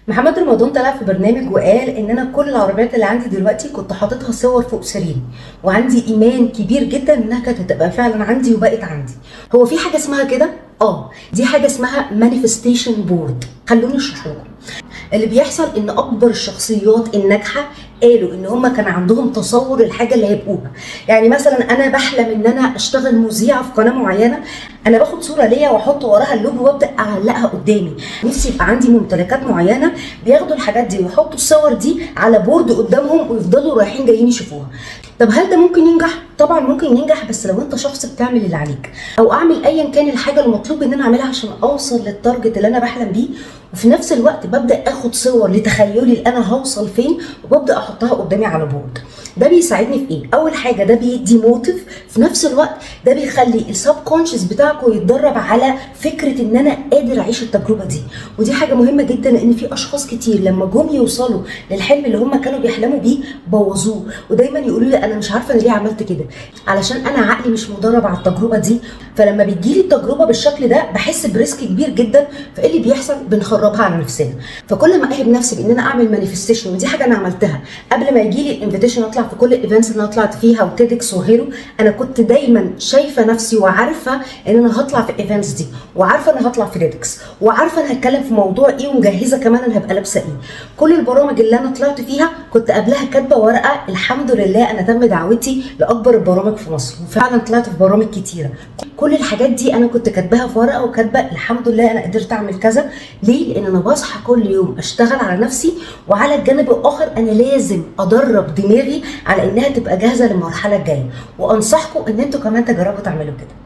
محمد رمضان طلع في برنامج وقال ان انا كل العربيات اللي عندي دلوقتي كنت حاططها صور فوق سريري، وعندي ايمان كبير جدا انها كانت هتبقى فعلا عندي وبقت عندي. هو في حاجة اسمها كده؟ دي حاجة اسمها manifestation board. خلوني اشرح لكم اللي بيحصل. ان اكبر الشخصيات الناجحة قالوا ان هم كان عندهم تصور الحاجة اللي هيبقوها. يعني مثلا انا بحلم ان انا اشتغل مذيعه في قناة معينة، انا باخد صوره ليا واحط وراها اللوجو وابدا اعلقها قدامي. نفسي يبقى عندي ممتلكات معينة، بياخدوا الحاجات دي ويحطوا الصور دي على board قدامهم ويفضلوا رايحين جايين يشوفوها. طب هل ده ممكن ينجح؟ طبعا ممكن ينجح، بس لو انت شخص بتعمل اللي عليك، او اعمل ايا كان الحاجة المطلوب ان انا اعملها عشان اوصل لل target اللي انا بحلم بيه، وفي نفس الوقت ببدا اخد صور لتخيلي اللي انا هوصل فين وببدا احطها قدامي على board. ده بيساعدني في ايه؟ اول حاجة ده بيدي motive، في نفس الوقت ده بيخلي ال subconscious بتاعكم يتدرب على فكرة ان انا قادر اعيش التجربة دي. ودي حاجة مهمة جدا، لان في اشخاص كتير لما جم يوصلوا للحلم اللي هم كانوا بيحلموا بيه بوظوه، ودايما يقولوا لي انا مش عارفه انا ليه عملت كده، علشان انا عقلي مش مدرب على التجربة دي. فلما بتجيلي التجربة بالشكل ده بحس ب risk كبير جدا، فايه اللي بيحصل؟ بنخربها على نفسنا. فكل ما اهب نفسي بان انا اعمل manifestation، ودي حاجة انا عملتها قبل ما يجيلي ال invitation اطلع في كل ال events اللي انا طلعت فيها و TEDx وغيره، انا كنت دايما شايفه نفسي وعارفه ان انا هطلع في ال events دي، وعارفه ان انا هطلع في TEDx، وعارفه انا هتكلم في موضوع ايه، ومجهزه كمان انا هبقى لابسه ايه. كل البرامج اللي انا طلعت فيها كنت قبلها كاتبه ورقة الحمد لله انا تم دعوتي لاكبر البرامج في مصر، وفعلا طلعت في برامج كتيرة. كل الحاجات دي انا كنت كاتباها في ورقة، وكاتبه الحمد لله انا قدرت اعمل كذا. ليه؟ لان انا بصحى كل يوم اشتغل على نفسي، وعلى الجانب الاخر انا لازم ادرب دماغي على انها تبقى جاهزة للمرحلة الجاية. وانصحكم ان انتوا كمان تجربوا تعملوا كده.